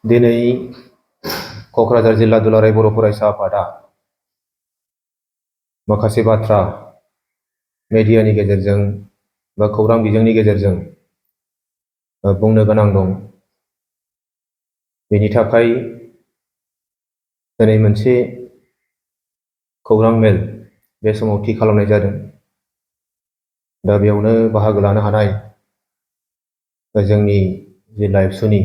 दिनै क'क्राझार जिल्ला दुलाराय बर' फरायसा आफादा माखासे बाथ्रा मेडियानि गेजेरजों बा खौरां बिजोंनि गेजेरजों बुंनो गोनां दं। बेनि थाखाय दिनै मोनसे खौरां मेल बे समाव थि खालामनाय जादों। दा बेयावनो बाहागो लानो हानाय जोंनि जिल्ला एबसुनि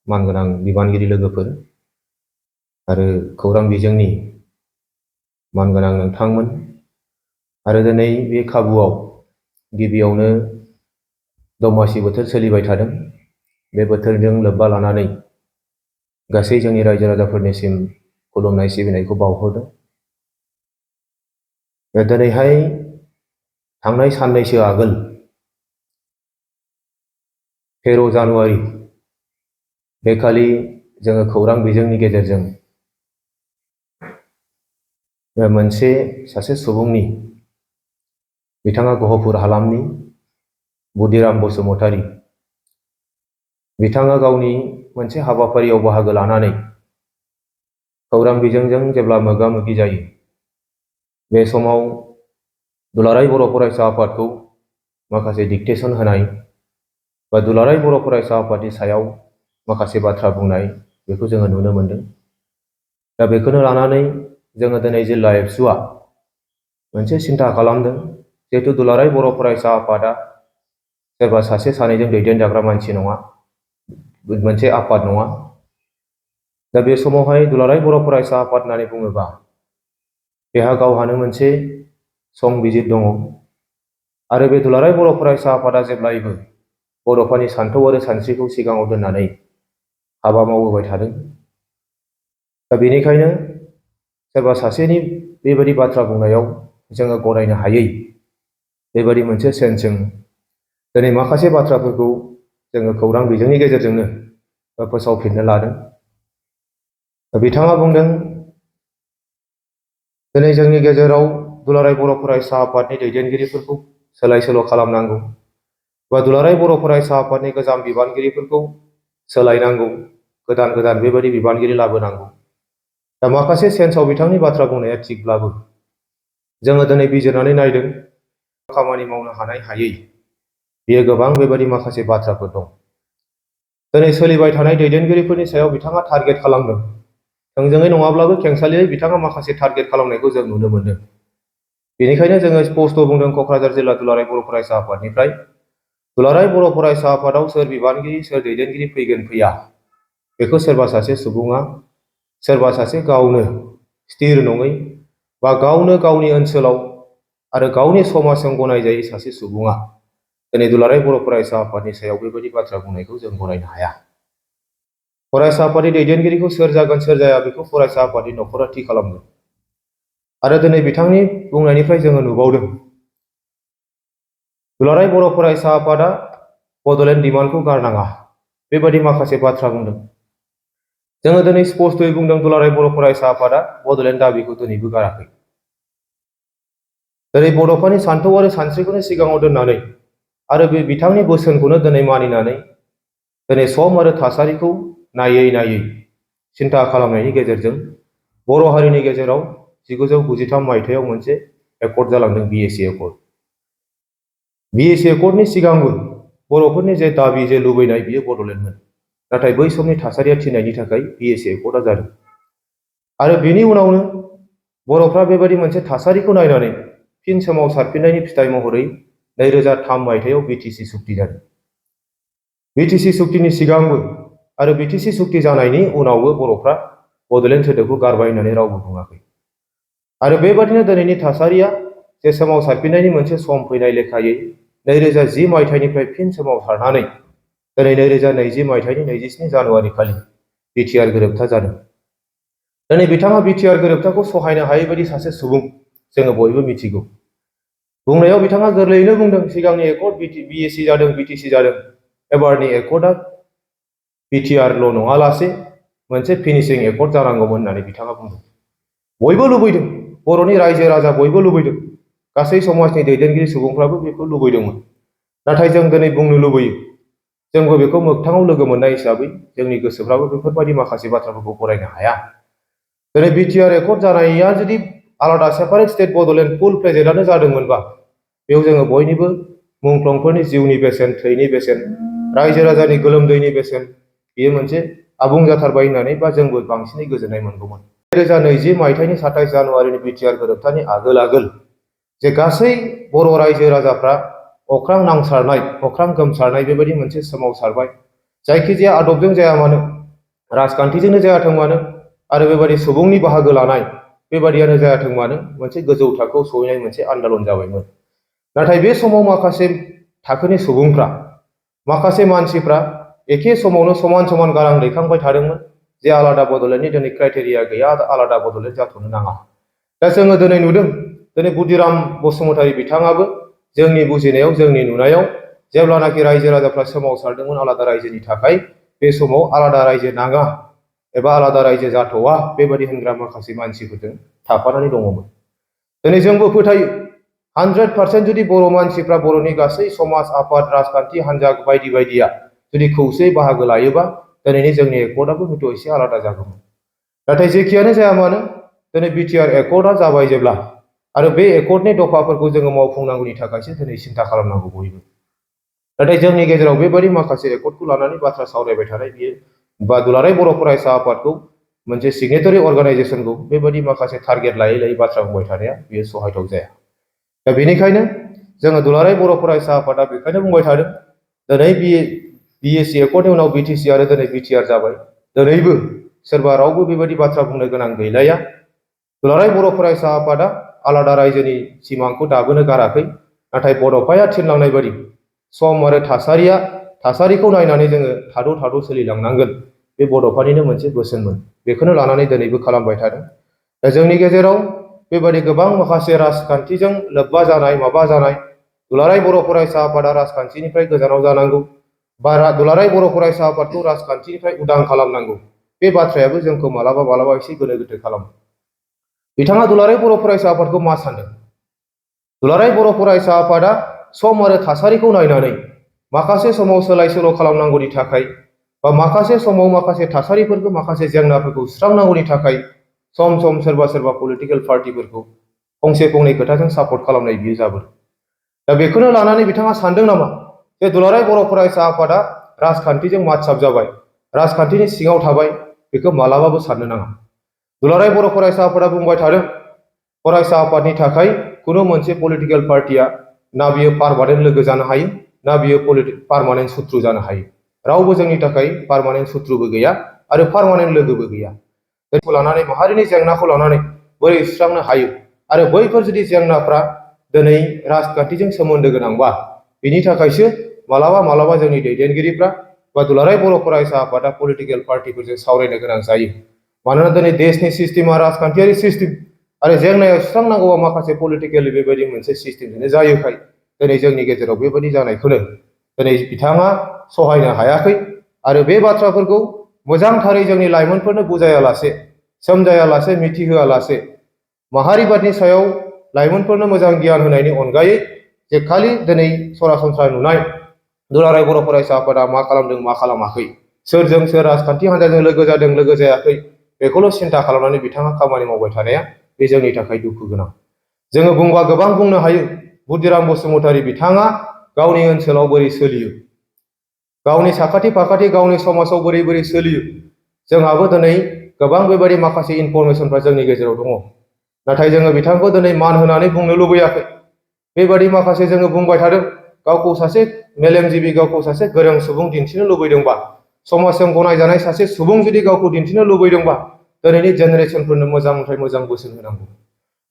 मानगोनां बिबानगिरि लोगोफोर आरो खौरां बिजोंनि मानगोनां नोंथांमोन आरो दिनै बे खाबुआव गिबियावनो दमासि बोथोर सोलिबाय थादों। बे बोथोरजों लोब्बा लानानै गासै जोंनि रायजो राजाफोरनिसिम खुलुमनाय सिबिनायखौ बावहरदों। दिनैहाय थांनाय साननैसो आगोल 13 जानुवारि बेखालि जोङो खौरां बिजोंनि गेजेरजों मोनसे सासे सुबुंनि बिथाङा गहपुर हालामनि बुदिराम बसुमतारी बिथाङा गावनि मोनसे हाबाफारियाव बाहागो लानानै खौरां बिजोंजों जेब्ला मोगा मोगि जायो, बे समाव दुलाराय बर' फरायसा आफादखौ माखासे डिक्टेसन होनाय बा दुलाराय बर' फरायसा आफादनि सायाव माखासे बाथ्रा बुंनाय बेखौ जोङो नुनो मोनदों। दा बेखौनो लानानै जोङो दिनै जिल्ला एबसुआ मोनसे सिन्था खालामदों। जिहेतु दुलाराय बर' फरायसा आफादा सोरबा सासे सानैजों दैदेनजाग्रा मानसि नङा, मोनसे आफाद नङा। दा बे समावहाय दुलाराय बर' फरायसा आफाद होननानै बुङोबा बेहा गावहानो मोनसे संबिजित दङ आरो बे दुलाराय बर' फरायसा आफादा जेब्लायबो बर'फोरनि सान्थौ आरो सानस्रिखौ सिगाङाव दोननानै हाबा मावबोबाय थादों। दा बेनिखायनो सोरबा सासेनि बेबायदि बाथ्रा बुंनायाव जोङो गनायनो हायै बेबायदि मोनसे सेन्सजों दिनै माखासे बाथ्राफोरखौ जोङो खौरां बिजोंनि गेजेरजोंनो फोसावफिननो लादों। बिथाङा बुंदों, दिनै जोंनि गेजेराव दुलाराय बर' फरायसा आफादनि दैदेनगिरिफोरखौ सोलाय सोल' खालामनांगौ बा दुलाराय बर' फरायसा आफादनि गोजाम बिबानगिरिफोरखौ सोलायनांगौ, गोदान गोदान बेबायदि बिबानगिरि लाबोनांगौ। दा माखासे सेन्सआव बिथांनि बाथ्रा बुंनाया थिगब्लाबो जोङो दिनै बिजिरनानै नायदों, खामानि मावनो हानाय हायै बेयो गोबां बेबायदि माखासे बाथ्राफोर दं। दिनै सोलिबाय थानाय दैदेनगिरिफोरनि सायाव बिथाङा टारगेट खालामदों। थोंजोङै नङाब्लाबो खेंसालियै बिथाङा माखासे टारगेट खालामनायखौ जों नुनो मोनदों। बेनिखायनो जोङो स्पष्ट बुंदों क'क्राझार जिल्ला दुलाराय बर' फरायसा आफादनिफ्राय, दुलाराय बर' फरायसा आफादाव सोर बिबानगिरि सोर दैदेनगिरि फैगोन फैया बेखौ सोरबा सासे सुबुङा, सोरबा सासे गावनो स्थिर नङै बा गावनो गावनि ओनसोलाव आरो गावनि समाजजों गनायजायै सासे सुबुङा दिनै दुलाराय बर' फरायसा आफादनि सायाव बेबायदि बाथ्रा बुंनायखौ जों गनायनो हाया। फरायसा आफादनि दैदेनगिरिखौ सोर जागोन सोर जाया बेखौ फरायसा आफादनि न'खरा थि खालामगोन। आरो दिनै बिथांनि बुंनायनिफ्राय जोङो नुबावदों, दुलाराय बर' फरायसा आफादा बड'लेण्ड डिमान्डखौ गारनाङा बेबायदि माखासे बाथ्रा बुंदों। जोङो दिनै स्पष्टयै बुंदों, दुलाराय बर' फरायसा आफादा बड'लेण्ड दाबिखौ दिनैबो गाराखै। दिनै बड'फोरनि सान्थौ आरो सानस्रिखौनो सिगाङाव दोननानै आरो बे बिथांनि बोसोनखौनो दिनै मानिनानै दिनै सम आरो थासारिखौ नायै नायै सिन्था खालामनायनि गेजेरजों बर' हारिनि गेजेराव 1993 मायथाइयाव मोनसे एकर्ड जालांदों, बिएसि एकर्ड। बिएसि एकर्डनि सिगांबो बर'फोरनि जे दाबि जे लुबैनाय बियो बड'लेण्डमोन। नाथाय बै समनि थासारिया थिननायनि थाखाय बिएसि एकर्डआ जादों। आरो बेनि उनावनो बर'फ्रा बेबायदि मोनसे थासारिखौ नायनानै फिन सोमावसारफिननायनि फिथाइ महरै 2003 मायथाइयाव बिटिसि सुक्ति जादों। बिटिसि सुक्तिनि सिगांबो आरो बिटिसि सुक्ति जानायनि उनावबो बर'फ्रा बड'लेण्ड सोदोबखौ गारबाय होननानै रावबो बुङाखै। आरो बेबादिनो दिनैनि थासारिया जे सोमावसारफिननायनि मोनसे सम फैनाय लेखायै 2010 मायथाइनिफ्राय फिन सोमावसारनानै दिनै 2020 मायथाइनि 27 जानुवारि खालि बिटिआर गोरोबथा जादों। दिनै बिथाङा बिटिआर गोरोबथाखौ सहायनो हायै बायदि सासे सुबुं, जोङो बयबो मिथिगौ। बुंनायाव बिथाङा गोरलैयैनो बुंदों, सिगांनि एकर्ड बिएसि जादों, बिटिसि जादों, एबारनि एकर्डआ बिटिआरल' नङालासे मोनसे फिनिशिं एकर्ड जानांगौमोन होननानै बिथाङा बुंदों। बयबो लुबैदों, बर'नि रायजो राजा बयबो लुबैदों, गासै समाजनि दैदेनगिरि सुबुंफ्राबो बेखौ लुबैदोंमोन। नाथाय जों दिनै बुंनो लुबैयो, जोंबो बेखौ मोगथाङाव लोगो मोननाय हिसाबै जोंनि गोसोफ्राबो बेफोरबायदि माखासे बाथ्राफोरखौ गरायनो हाया। दिनै बिटिआर एकर्ड जानाया जुदि आलादा सेपारेट स्टेट बड'लेण्ड फुल प्रेजेन्टआनो जादोंमोनबा बेयाव जोङो बयनिबो मुंख्लंफोरनि जिउनि बेसेन, थैनि बेसेन, रायजो राजानि गोलोमदैनि बेसेन बेयो मोनसे आबुं जाथारबाय होननानै बा जोंबो बांसिनै गोजोननाय मोनगौमोन। 2020 मायथाइनि 27 जानुवारिनि बिटिआर गोरोबथानि आगोल आगोल जे गासै बर' रायजो राजाफ्रा अख्रां नांसारनाय, अख्रां गोमसारनाय बेबायदि मोनसे सोमावसारबाय। जायखिजाया आदबजों जाया मानो, राजखान्थिजोंनो जायाथों मानो आरो बेबायदि सुबुंनि बाहागो लानाय बेबादियानो जायाथों मानो मोनसे गोजौ थाखोआव सहैनाय मोनसे आन्दोलन जाबायमोन। नाथाय बे समाव माखासे थाखोनि सुबुंफ्रा, माखासे मानसिफ्रा एखे समावनो समान समान गारां दैखांबाय थादोंमोन जे आलादा बड'लेण्डनि दिनै क्राइटेरिया गैया, आलादा बड'लेण्ड जाथ'नो नाङा। दा जोङो दिनै नुदों, दिनै बुदिराम बसुमतारी बिथाङाबो जोंनि बुजिनायाव, जोंनि नुनायाव जेब्लानाखि रायजो राजाफ्रा सोमावसारदोंमोन आलादा रायजोनि थाखाय, बे समाव आलादा रायजो नाङा एबा आलादा रायजो जाथ'वा बेबायदि होनग्रा माखासे मानसिफोरजों थाफानानै दङमोन। दिनै जोंबो फोथायो 100% जुदि बर' मानसिफ्रा, बर'नि गासै समाज, आफाद, राजखान्थि हान्जा बायदि बायदिया जुदि खौसेयै बाहागो लायोबा दिनैनि जोंनि एकर्डआबो हयथ' एसे आलादा जागौमोन। नाथाय जेखियानो जाया मानो दिनै बिटिआर एकर्डआ जाबाय जेब्ला, आरो बे एकर्डनि दफाफोरखौ जोङो मावफुंनांगौनि थाखायसो दिनै सिन्था खालामनांगौ बयबो। नाथाय जोंनि गेजेराव बेबायदि माखासे एकर्डखौ लानानै बाथ्रा सावरायबाय थानाय बियो बा दुलाराय बर' फरायसा आफादखौ मोनसे सिगनेटारि अर्गानाइजेसनखौ बेबायदि माखासे टारगेट लायै लायै बाथ्रा बुंबाय थानाया बियो सहायथाव जाया। दा बेनिखायनो जोङो दुलाराय बर' फरायसा आफादा बेखायनो बुंबाय थादों, दिनै बिएससि एकर्डनि उनाव बिटिसि आरो दिनै बिटिआर जाबाय, दिनैबो सोरबा रावबो बेबायदि बाथ्रा बुंनो गोनां गैलाया। दुलाराय बर' फरायसा आफादा आलादा रायजोनि सिमांखौ दाबोनो गाराखै। नाथाय बड'फाया थिनलांनाय बायदि सम आरो थासारिखौ नायनानै जोङो थाद' थाद' सोलिलांनांगोन, बे बड'फानिनो मोनसे बोसोनमोन। बेखौनो लानानै दिनैबो खालामबाय थादों। दा जोंनि गेजेराव बेबायदि गोबां माखासे राजखान्थिजों लोब्बा जानाय, माबा जानाय, दुलाराय बर' फरायसा आफादा राजखान्थिनिफ्राय गोजानाव जानांगौ बा दुलाराय बर' फरायसा आफादखौ राजखान्थिनिफ्राय उदां खालामनांगौ, बे बाथ्रायाबो जोंखौ मालाबा मालाबा एसे गोनो गोथो खालामो। बिथाङा दुलाराय बर' फरायसा आफादखौ मा सानदों? दुलाराय बर' फरायसा आफादा सम आरो थासारिखौ नायनानै माखासे समाव सोलाय सोल' खालामनांगौनि थाखाय बा माखासे समाव माखासे थासारिफोरखौ, माखासे जेंनाफोरखौ सुस्रांनांगौनि थाखाय सम सम सोरबा पलिटिकेल पार्टिफोरखौ फंसे फंनै खोथाजों सापर्ट खालामनाय बियो जाबोदों। दा बेखौनो लानानै बिथाङा सानदों नामा जे दुलाराय बर' फरायसा आफादा राजखान्थिजों मातसाब जाबाय, राजखान्थिनि सिङाव थाबाय? बेखौ मालाबाबो साननो नाङा। दुलाराय बर' फरायसा आफादा बुंबाय थादों, फरायसा आफादनि थाखाय खुनु मोनसे पलिटिकेल पार्टिया ना बियो पारमानेन्ट लोगो जानो हायो, ना बियो पारमानेन्ट सुथ्रु जानो हायो। रावबो जोंनि थाखाय पारमानेन्ट सुथ्रुबो गैया आरो पारमानेन्ट लोगोबो गैया। बेखौ लानानै, माहारिनि जेंनाखौ लानानै बोरै सुस्रांनो हायो आरो बैफोर जुदि जेंनाफ्रा दिनै राजखान्थिजों सोमोन्दो गोनांबा, बिनि थाखायसो मालाबा मालाबा जोंनि दैदेनगिरिफ्रा बा दुलाराय बर' फरायसा आफादा पलिटिकेल पार्टिफोरजों सावरायनो गोनां जायो। मानोना दिनै देशनि सिस्टेमा राजखान्थियारि सिस्टेम आरो जेंनायाव सुस्रांनांगौआ माखासे पलिटिकेल बेबायदि मोनसे सिस्टेमजोंनो जायोखाय दिनै जोंनि गेजेराव बेबायदि जानायखौनो दिनै बिथाङा सहायनो हायाखै। आरो बे बाथ्राफोरखौ मोजांथारै जोंनि लाइमोनफोरनो बुजायालासे, सोमजायालासे, मिथिहोआलासे, माहारिबादनि सायाव लाइमोनफोरनो मोजां गियान होनायनि अनगायै जे खालि दिनै सरासनस्रा नुनाय दुलाराय बर' फरायसा आफादा मा खालामदों, मा खालामाखै, सोरजों सोर राजखान्थि हान्जाजों लोगो जादों, लोगो जायाखै, बेखौल' सिन्था खालामनानै बिथाङा खामानि मावबाय थानाया बे जोंनि थाखाय दुखु गोनां। जोङो बुंबा गोबां बुंनो हायो। बुदिराम बसुमतारी बिथाङा गावनि ओनसोलाव बोरै सोलियो, गावनि साखाथि फाखाथि गावनि समाजाव बोरै बोरै सोलियो, जोंहाबो दिनै गोबां बेबायदि माखासे इनफरमेसनफ्रा जोंनि गेजेराव दङ। नाथाय जोङो बिथांखौ दिनै मान होनानै बुंनो लुबैयाखै। बेबायदि माखासे जोङो बुंबाय थादों, गावखौ सासे मेलेमजिबि, गावखौ सासे गोरों सुबुं दिन्थिनो लुबैदोंबा, समाजजों गनायजानाय सासे सुबुं जुदि गावखौ दिन्थिनो लुबैदोंबा, दिनैनि जेनेरेसनफोरनो मोजांनिफ्राय मोजां बोसोन होनांगौ।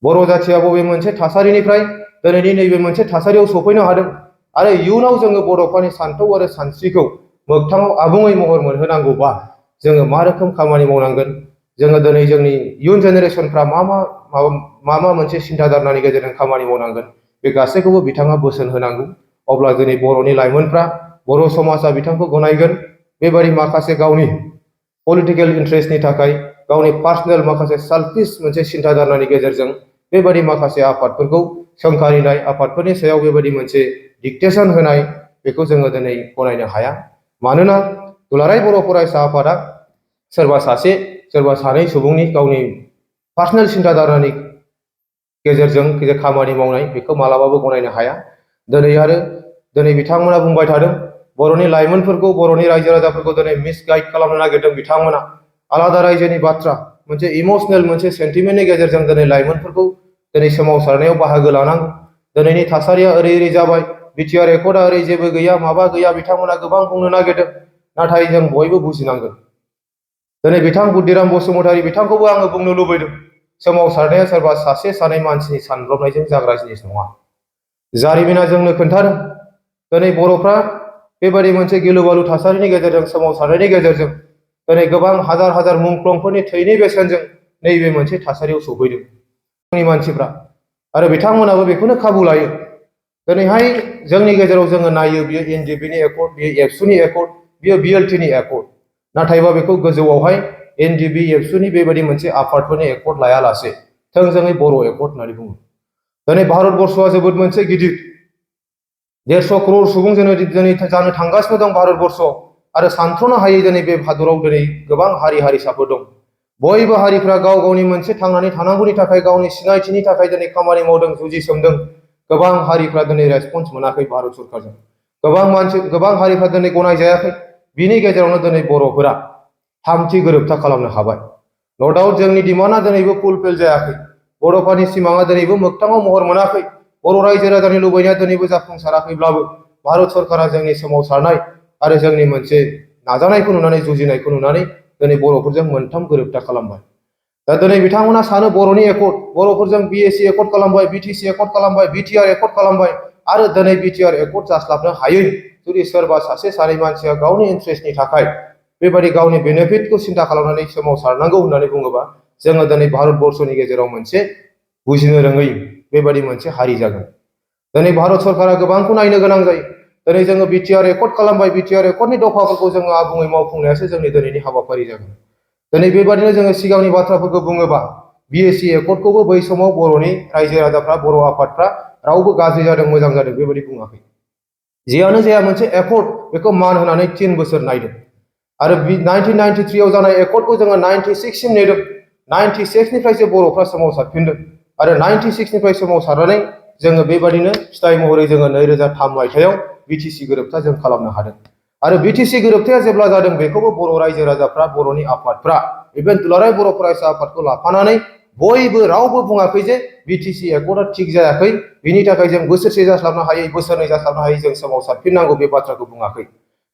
बर' जाथिया बबे मोनसे थासारिनिफ्राय दिनैनि नैबे मोनसे थासारियाव सफैनो हादों आरो इयुनाव जोङो बड'फानि सान्थौ आरो सानस्रिखौ मोगथाङाव आबुङै महर मोनहोनांगौबा जोङो मा रोखोम खामानि मावनांगोन, जोङो दिनै जोंनि इयुन जेनेरेसनफ्रा मा मोनसे सिन्थाधारनानि गेजेरजों खामानि मावनांगोन, बे गासैखौबो बिथाङा बोसोन होनांगौ। अब्ला दिनै बर'नि लाइमोनफ्रा, बर' समाजा बिथांखौ गनायगोन। बेबायदि माखासे गावनि पलिटिकेल इन्ट्रेस्टनि थाखाय, गावनि पार्सनेल माखासे सेल्फिश मोनसे सिन्थाधारनानि गेजेरजों बेबायदि माखासे आफादफोरखौ सोंखारिनाय, आफादफोरनि सायाव बेबायदि मोनसे डिक्टेसन होनाय, बेखौ जोङो दिनै गनायनो हाया। मानोना दुलाराय बर' फरायसा आफादा सोरबा सासे सोरबा सानै सुबुंनि गावनि पार्सनेल सिन्थाधारानि गेजेरजों खामानि मावनाय बेखौ मालाबाबो गनायनो हाया। दिनै बिथांमोना बुंबाय थादों बर'नि लाइमोनफोरखौ बर'नि रायजो राजाफोरखौ दिनै मिसगाइड खालामनो नागिरदों बिथांमोना आलादा रायजोनि बाथ्रा मोनसे इमोसनेल मोनसे सेन्टिमेन्टनि गेजेरजों दिनै लाइमोनफोरखौ दिनै सोमावसारनायाव बाहागो लानांगौ। दिनैनि थासारिया ओरै जाबाय बिटिआर एकर्डआ ओरै जेबो गैया माबा गैया बिथांमोना गोबां बुंनो नागिरदों, नाथाय जों बयबो बुजिनांगोन। दिनै बिथां बुद्धिराम बसुमतारी बिथांखौबो आङो बुंनो लुबैदों सोमावसारनाया सोरबा सासे सानै मानसिनि सानब्रबनायजों जाग्रा जिनिस नङा। जारिमिना जोंनो खोन्थादों दिनै बर'फ्रा बेबायदि मोनसे गिलु बालु थासारिनि गेजेरजों सोमावसारनायनि गेजेरजों दिनै गोबां हाजार हाजार मुंख्लंफोरनि थैनि बेसेनजों नैबे मोनसे थासारियाव सफैदों जोंनि मानसिफ्रा, आरो बिथांमोनाबो बेखौनो खाबु लायो। दिनैहाय जोंनि गेजेराव जोङो नायो बियो एनडिपिनि एकर्ड, बियो एबसुनि एकर्ड, बियो बिएलटिनि एकर्ड, नाथायबा बेखौ गोजौआवहाय एनडिपि एबसुनि बेबायदि मोनसे आफादफोरनि एकर्ड लायालासे थोंजोङै बर' एकर्ड होननानै बुङो। दिनै भारतबर्षआ जोबोद मोनसे गिदिर 150 करोड़ सुबुं दिनै जानो थांगासिनो दं भारतबर्षआव, आरो सानथ्र'नो हायै दिनै बे हादराव दिनै गोबां हारि हारिसाफोर दं। बयबो हारिफ्रा गाव गावनि मोनसे थांनानै थानांगौनि थाखाय गावनि सिनायथिनि थाखाय दिनै खामानि मावदों, जुजिसोमदों। गोबां हारिफ्रा दिनै रेसपन्स मोनाखै भारत सरकारजों, गोबां हारिफ्रा दिनै गनायजायाखै। बिनि गेजेरावनो दिनै बर'फोरा थामथि गोरोबथा खालामनो हाबाय। न' डाउट जोंनि डिमान्डआ दिनैबो फुलफिल जायाखै, बड'फानि सिमाङा दिनैबो मोगथाङाव महर मोनाखै, बर' रायजो राजानि लुबैनाया दिनैबो जाफुंसाराखैब्लाबो भारत सरकारा जोंनि सोमावसारनाय आरो जोंनि मोनसे नाजानायखौ नुनानै जुजिनायखौ नुनानै दिनै बर'फोरजों मोनथाम गोरोबथा खालामबाय। दा दिनै बिथांमोना सानो बर'नि एकर्ड, बर'फोरजों बिएसि एकर्ड खालामबाय, बिटिसि एकर्ड खालामबाय, बिटिआर एकर्ड खालामबाय, आरो दिनै बिटिआर एकर्ड जास्लाबनो हायै जुदि सोरबा सासे सानै मानसिया गावनि इन्ट्रेस्टनि थाखाय बेबायदि गावनि बेनिफिटखौ सिन्था खालामनानै सोमावसारनांगौ होननानै बुङोबा जोङो दिनै भारतबर्षनि गेजेराव मोनसे बुजिनो रोङै बेबायदि मोनसे हारि जागोन। दिनै भारत सरकारा गोबांखौ नायनो गोनां जायो। दिनै जोङो बिटिआर एकर्ड खालामबाय, बिटिआर एकर्डनि दफाफोरखौ जोङो आबुङै मावफुंनायासो जोंनि दिनैनि हाबाफारि जागोन। दिनै बेबादिनो जोङो सिगांनि बाथ्राफोरखौ बुङोबा बिएसि एकर्डखौबो बै समाव बर'नि रायजो राजाफ्रा बर' आफादफ्रा रावबो गाज्रि जादों मोजां जादों बेबायदि बुङाखै। जियानो जाया मोनसे एकर्ड बेखौ मान होनानै 3 बोसोर नायदों, आरो 1993 जानाय एकर्डखौ जोङो 96 सिम नेदों। 96 निफ्रायसो बर'फ्रा सोमावसारफिनदों, आरो 96 निफ्राय सोमावसारनानै जोङो बेबादिनो फिथाइ महरै जोङो 2003 मायथाइयाव बिटिसि गोरोबथा जों खालामनो हादों। आरो बिटिसि गोरोबथाया जेब्ला जादों बेखौबो बर' रायजो राजाफ्रा बर'नि आफादफ्रा इभेन दुलाराय बर' फरायसा आफादखौ लाफानानै बयबो रावबो बुङाखै जे बिटिसि एकर्डआ थिग जायाखै, बिनि थाखाय जों बोसोरसे जास्लाबनो हायै बोसोरनै जास्लाबनो हायै जों सोमावसारफिननांगौ बे बाथ्राखौ बुङाखै।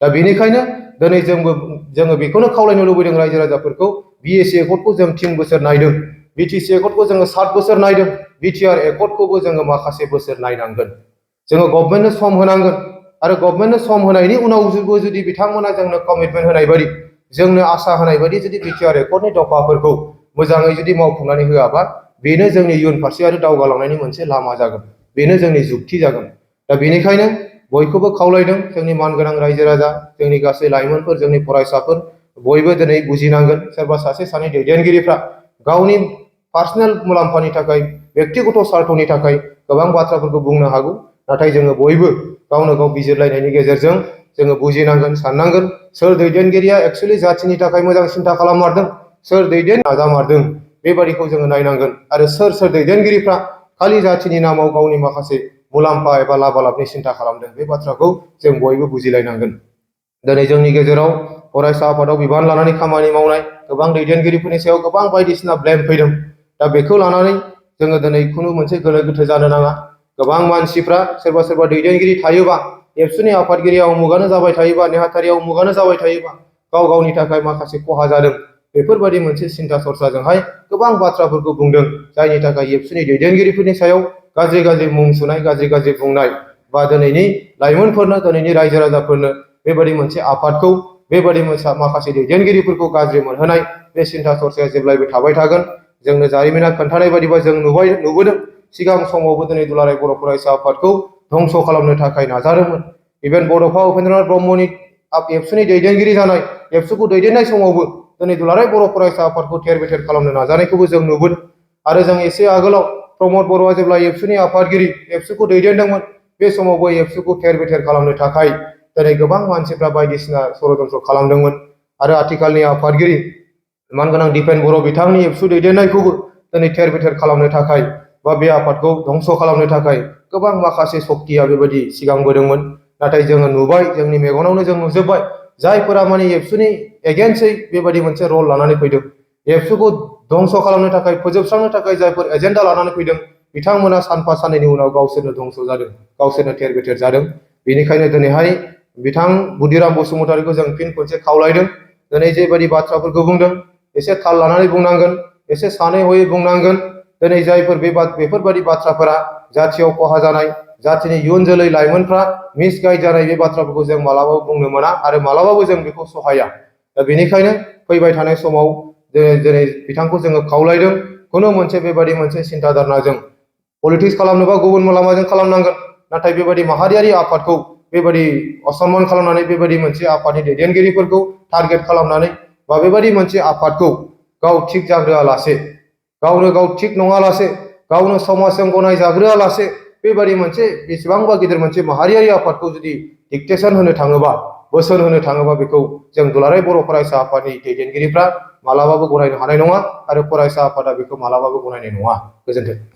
दा बेनिखायनो दिनै जोङो बेखौनो खावलायनो लुबैदों रायजो राजाफोरखौ, बिएसि एकर्डखौ जों 3 बोसोर नायदों, बिटिसि एकर्डखौ जोङो 7 बोसोर नायदों, बिटिआर एकर्डखौबो जोङो माखासे बोसोर नायनांगोन। जोङो गभर्नमेन्टनो सम होनांगोन, आरो गभर्नमेन्टनो सम होनायनि उनावबो जुदि बिथांमोना जोंनो कमिटमेन्ट होनाय बायदि जोंनो आसा होनाय बायदि जुदि बिटिआर एकर्डनि दफाफोरखौ मोजाङै जुदि मावफुंनानै होआबा बेनो जोंनि इयुन फारसे आरो दावगालांनायनि मोनसे लामा जागोन, बेनो जोंनि जुक्ति जागोन। दा बेनिखायनो बयखौबो खावलायदों जोंनि मानगोनां रायजो राजा, जोंनि गासै लाइमोनफोर, जोंनि फरायसाफोर बयबो दिनै बुजिनांगोन। सोरबा सासे सानै दैदेनगिरिफ्रा गावनि पार्सनेल मुलाम्फानि थाखाय बेक्तिगत स्वार्थनि थाखाय गोबां बाथ्राफोरखौ बुंनो हागौ, नाथाय जोङो बयबो गावनो गाव बिजिरलायनायनि गेजेरजों जोङो बुजिनांगोन, साननांगोन सोर दैदेनगिरिया एक्सुवेलि जाथिनि थाखाय मोजां सिन्था खालाममारदों, सोर नाजामारदों बेबादिखौ जोङो नायनांगोन, आरो सोर दैदेनगिरिफ्रा खालि जाथिनि नामाव गावनि माखासे मुलाम्फा एबा लाबालाबनि सिन्था खालामदों बे बाथ्राखौ जों बयबो बुजिलायनांगोन। दिनै जोंनि गेजेराव फरायसा आफादाव बिबान लानानै खामानि मावनाय गोबां दैदेनगिरिफोरनि सायाव गोबां बायदिसिना ब्लेम फैदों। दा बेखौ लानानै जोङो दिनै खुनु मोनसे गोनो गोथो जानो नाङा। गोबां मानसिफ्रा सोरबा दैदेनगिरि थायोबा एबसुनि आफादगिरिया उमुगानो जाबाय थायोबा, नेहाथारिया उमुगानो जाबाय थायोबा गाव गावनि थाखाय माखासे खहा जादों, बेफोरबायदि मोनसे सिन्था सरसाजोंहाय गोबां बाथ्राफोरखौ बुंदों, जायनि थाखाय एबसुनि दैदेनगिरिफोरनि सायाव गाज्रि मुं सुनाय, गाज्रि बुंनाय, बा दिनैनि लाइमोनफोरनो, दिनैनि रायजो राजाफोरनो बेबायदि मोनसे आफादखौ, बेबायदि माखासे दैदेनगिरिफोरखौ गाज्रि मोनहोनाय बे सिन्था सरसाया जेब्लायबो थाबाय थागोन। जोंनो जारिमिना खोन्थानाय बायदिबा जों नुबोदों सिगां समावबो दिनै दुलाराय बर' फरायसा आफादखौ धंस' खालामनो थाखाय नाजादोंमोन। इभेन बड'फा उपेन्द्रनाथ ब्रह्मनि एबसुनि दैदेनगिरि जानाय, एबसुखौ दैदेननाय समावबो दिनै दुलाराय बर' फरायसा आफादखौ थेर बेथेर खालामनो नाजानायखौबो जों नुबोदों। आरो जों एसे आगोलाव प्रमद बर'आ जेब्ला एबसुनि आफादगिरि एबसुखौ दैदेनदोंमोन बे समावबो एबसुखौ थेर बेथेर खालामनो थाखाय दिनै गोबां मानसिफ्रा बायदिसिना षড়यन्त्र खालामदोंमोन आरो आथिखालनि आफादगिरि मानगोनां दिपेन बर' बिथांनि एबसु दैदेननायखौबो दिनै थेर बेथेर खालामनो थाखाय बा बे आफादखौ धंस खालामनो थाखाय गोबां माखासे सक्तिया बेबायदि सिगांबोदोंमोन। नाथाय जोङो नुबाय, जोंनि मेगनावनो जों नुजोब्बाय, जायफोरा माने एबसुनि एगेन्स्टै बेबायदि मोनसे रल लानानै फैदों, एबसुखौ धंस खालामनो थाखाय, फोजोबस्रांनो थाखाय जायफोर एजेन्डा लानानै फैदों, बिथांमोना सानफा साननैनि उनाव गावसोरनो धंस जादों, गावसोरनो थेर बेथेर जादों। बेनिखायनो दिनैहाय बिथां बुदिराम बसुमतारीखौ जों फिन खनसे खावलायदों, दिनै जेबायदि बाथ्राफोरखौ बुंदों एसे थाल लानानै बुंनांगोन, एसे सानै हयै बुंनांगोन। दिनै जायफोर बेफोरबायदि बाथ्राफोरा जाथियाव खहा जानाय, जाथिनि इयुन जोलै लाइमोनफ्रा मिसगाइड जानाय, बे बाथ्राफोरखौ जों मालाबाबो बुंनो मोना आरो मालाबाबो जों बेखौ सहाया। दा बेनिखायनो फैबाय थानाय समाव दिनै बिथांखौ जोङो खावलायदों, खुनु मोनसे बेबायदि मोनसे सिन्था धारनाजों पलिटिक्स खालामनोबा गुबुन लामाजों खालामनांगोन, नाथाय बेबायदि माहारियारि आफादखौ बेबायदि असनमान खालामनानै, बेबायदि मोनसे आफादनि दैदेनगिरिफोरखौ टारगेट खालामनानै, बा बेबायदि मोनसे आफादखौ गाव थिग जाग्रोआलासे, गावनो गाव थिग नङालासे, गावनो समाजजों गनायजाग्रोआलासे बेबायदि मोनसे बेसेबांबा गिदिर मोनसे माहारियारि आफादखौ जुदि डिक्टेसन होनो थाङोबा, बोसोन होनो थाङोबा, बेखौ जों दुलाराय बर' फरायसा आफादनि दैदेनगिरिफ्रा मालाबाबो गनायनो हानाय नङा आरो फरायसा आफादा बेखौ मालाबाबो गनायनाय नङा। गोजोन्थों।